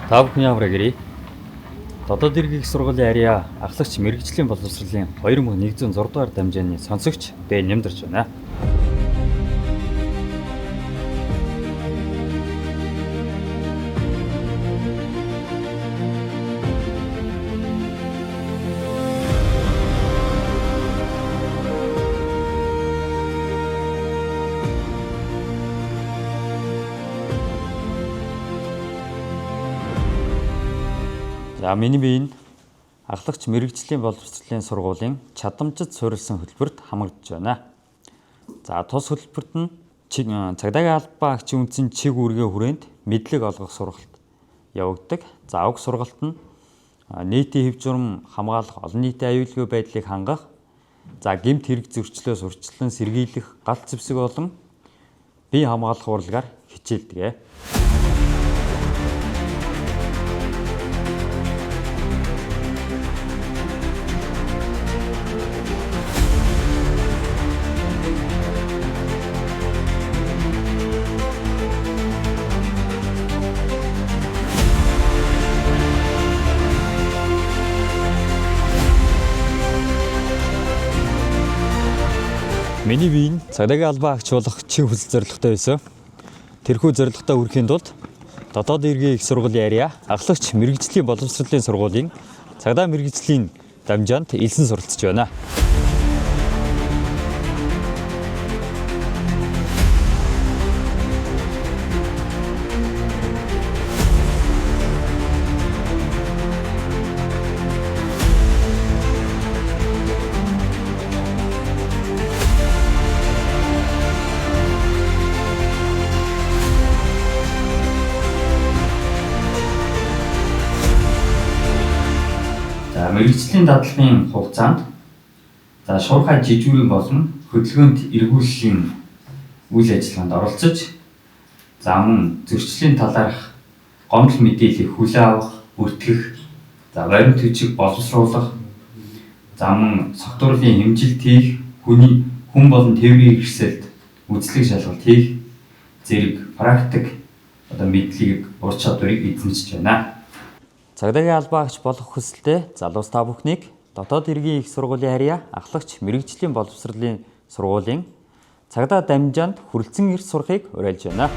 Та бүхний авраг ирье. Дотоод иргэний их сургуулийн харьяа ахлагч мэргэжлийн боловсролын 2106 дугаар дамжааны сонсогч Бэ Нямдарч байна. За миний бие нь ахлагч мэргэжлийн боловсролын сургуулийн чадамжид суурилсан хөтөлбөрт хамрагдаж байна. За тус хөтөлбөрт нь цагдаагийн албан агчийн үндсэн чиг үүргийн хүрээнд мэдлэг олгох сургалт явагддаг. За уг сургалт нь нийтийн хэв журам хамгаалах, олон нийтийн аюулгүй байдлыг хангах, за гэмт хэрэг зөрчлөөс урьдчилан сэргийлэх, галт зэвсэг болон бие хамгаалах урлагаар хичээлдэг. Миний бие нь цагдаагийн албан агч болох чин хүсэл зорилготой байсан. Тэрхүү зорилготой хүрэхийн тулд дотоод иргэний их сургуулийн харьяа ахлагч мэргэжлийн боловсролын сургуулийн цагдаа мэргэжлийн дамжаанд элсэн суралцж байна. За мэргэжлийн дадлалын хугацаанд за шуурхай жижүүрийн болон хөдөлгөөнт эргүүллийн үйл ажиллагаанд оролцож за мөн зөрчлийн талаарх гомдол мэдээллийг хүлээн авах, бүртгэх, за баримт бичиг боловсруулах, за мөн согтуурлын хэмжилт хийх, хүний хүн болон тээврийн хэрэгсэлд үзлэг шалгалт хийх зэрэг практик одоо мэдлэгийг ур чадварыг эзэмшиж байна. Цагдаагийн албан агч болох хүсэлтэй залуус та бүхнийг дотоод иргэний их сургуулийн харьяа ахлагч мэргэжлийн боловсролын сургуулийн цагдаа дамжаанд хүрэлцэн ирж сурахыг уриалж байна.